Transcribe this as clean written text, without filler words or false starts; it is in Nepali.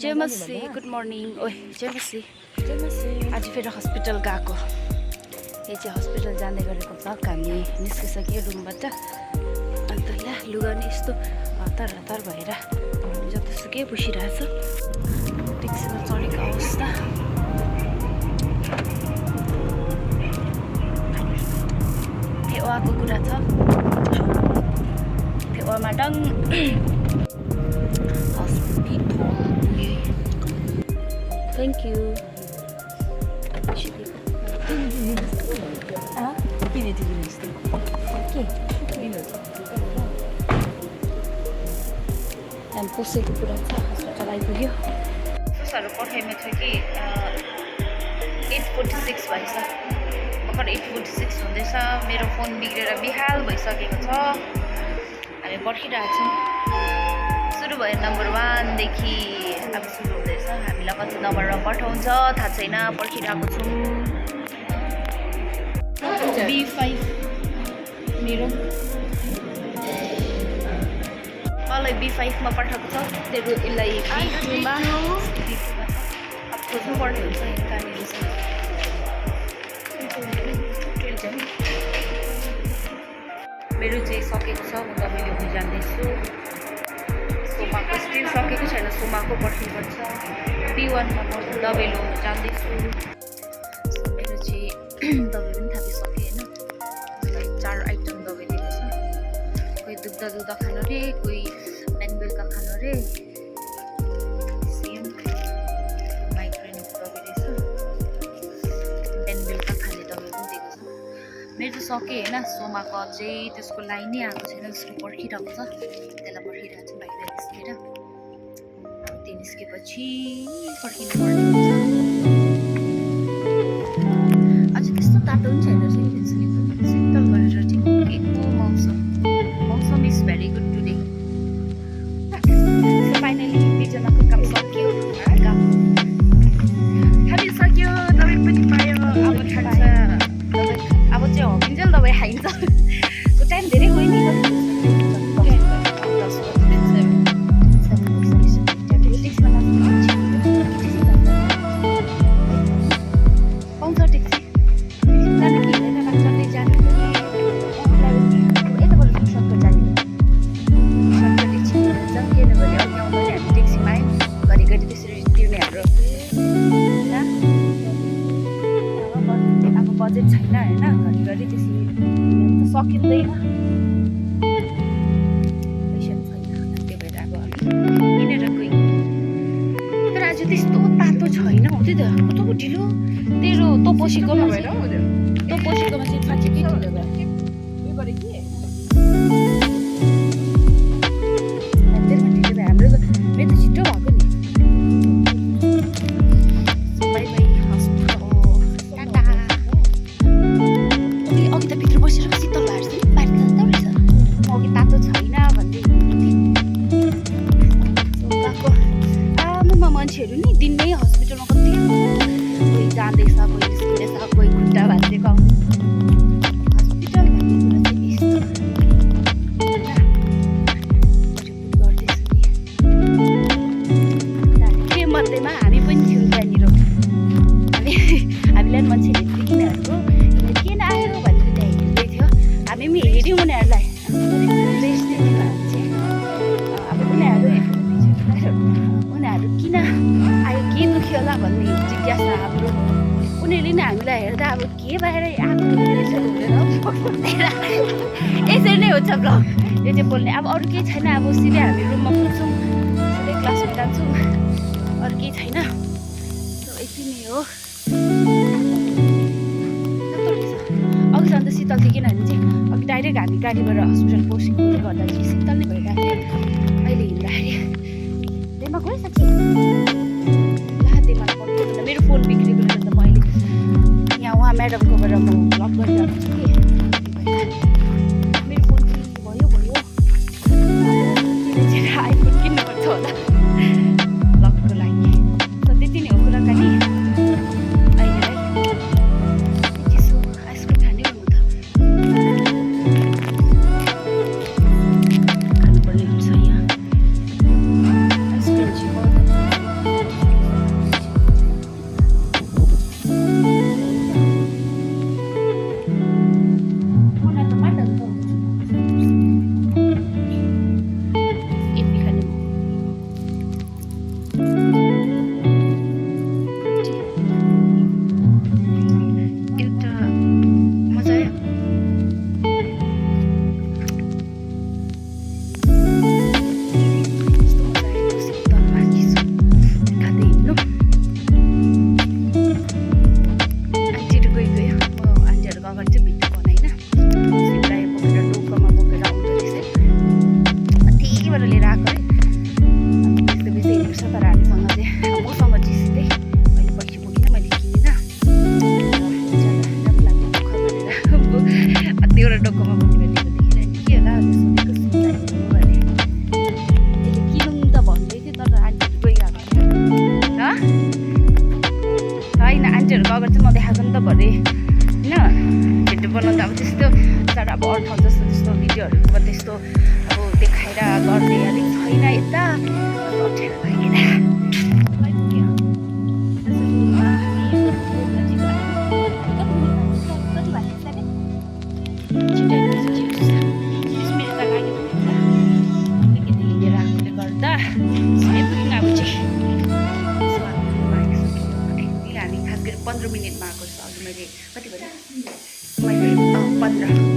जेमसी गुड मर्निङ ओइ जेमसी आज फेरि हस्पिटल गएको यो चाहिँ हस्पिटल जाँदै गरेको भ्लग हामी निस्किसक्यो रुमबाट अन्त ला लुगा नि यस्तो हतार हतार भएर जतिसुकै बसिरहेछ ट्याक्सीमा चढेको अवस्था फेवाको कुरा छ फेवामा डङ Thank you. हामी पसेको कुरा छ हस्पिटल आइपुग्यो फोटोहरू पठाइमा छ कि 8:46 भएछ भर्खर 8:46 हुँदैछ मेरो फोन बिग्रेर बिहाल भइसकेको छ हामी पर्खिरहेको छौँ सुरु भयो नम्बर 1 देखि अब सुरु हुँदैछ हामीलाई कति नम्बरमा पठाउँछ थाहा छैन पर्खिरहेको छौँ B5 मेरो मलाई B5 मा पठाएको छ तेरो यसलाई B2 मा अब खोज्नु पर्ने हुन्छ कहाँनिर छ मेरो चाहिँ सकेको छ म तपाईँले हुन जान्दैछु सोमाको स्टिल सकेको छैन सोमाको पर्खिनुपर्छ B1 मा म दबाईलो जान्दैछु मेरो चाहिँ दबाई पनि थापिसकेँ होइन 4 आइटम दबाई दिएको छ कोही दुख्दा खानु रे कोही बिहान बेलुका खानु रे सेम माइग्रेनको दबाई रहेछ बिहान बेलुका खाने दबाई पनि दिएको छ मेरो त सकेँ होइन सोमाको अझै त्यसको लाइन नै आएको छैन त्यसको पर्खिरहेको छ त्यसलाई पर्खिरहेको छ बाहिर निस्केर त्यो निस्केपछि पर्खिनु पर्ने हुन्छ अझ त्यस्तो तातो पनि छैन शीतल गरेर ठिकैको मौसम is very good today finally दुईजनाको काम सक्यो खालि सक्यो दबाई पनि पायो अब खान्छ अब चाहिँ हमिन्जेल दबाई खाइन्छ त्यो टाइम धेरै गयो नि बजेट छैन होइन घरिघरि त्यसरी सकिँदैन पैसा छैन त्यो भएर अब किनेर गयौँ तर आज त्यस्तो तातो छैन हो त्यो त कस्तो ढिलो तेरो तँ पसेकोमा चाहिँ साँच्चीकै ढिलो भयो हाम्रो मेरो त छिटो भएको नि मान्छेहरू नि दिनमै हस्पिटलमा कति कोही जाँदैछ कोही निस्किँदैछ कोही खुट्टा भाँचिएको हस्पिटल भन्ने कुरा चाहिँ यस्तो गर्दैछु नि त्यो मध्येमा हामी पनि थियौँ त्यहाँनिर हामीलाई मान्छेले किनहरूको किन आयो भनेर त्यहाँ हेर्दै थियो हामी पनि हेऱ्यौँ उनीहरूलाई अब उनीहरू किन आयो के दुख्यो होला भन्ने जिज्ञासा हाम्रो उनीहरूले नै हामीलाई हेर्दा अब के भएर आएको यसरी नै हुन्छ ब्लग यो चाहिँ बोल्ने अब अरू केही छैन अब सिधै हामी रुममा पुग्छौँ सिधै क्लासमा जान्छौँ अरू केही छैन यति नै हो अघि जाँदा शीतल थियो किनभने चाहिँ अघि डाइरेक्ट हामी गाडीबाट हस्पिटल पसेकोले गर्दा चाहिँ शीतल नै भइरहेको थियो अहिले हिँड्दाखेरि दिमाग गयो साँच्ची ला दिमाग पक्यो भन्दा मेरो फोन बिग्रेको रहेछ त मैले यहाँ उहाँ म्याडमकोबाट म ब्लक गरिरहेको छु कि मेरो फोन भयो आइफोन किन्नुपर्छ होला ब्लकको लागि त्यति नै हो कुराकानी अहिले यसो आइसक्रिम खाने हो त खानुपर्ने हुन्छ यहाँ आइसक्रिम चाहिँ नि त भरे होइन भिडियो बनाउँदा अब त्यस्तो तर अब अरू ठाउँ जस्तो त्यस्तो भिडियोहरूमा त्यस्तो अब देखाएर गर्ने अलिक छैन यता अप्ठ्यारो लागेर हामी खास गरी 15 मिनटमा आएको छ अघि मैले कति भने मैले 15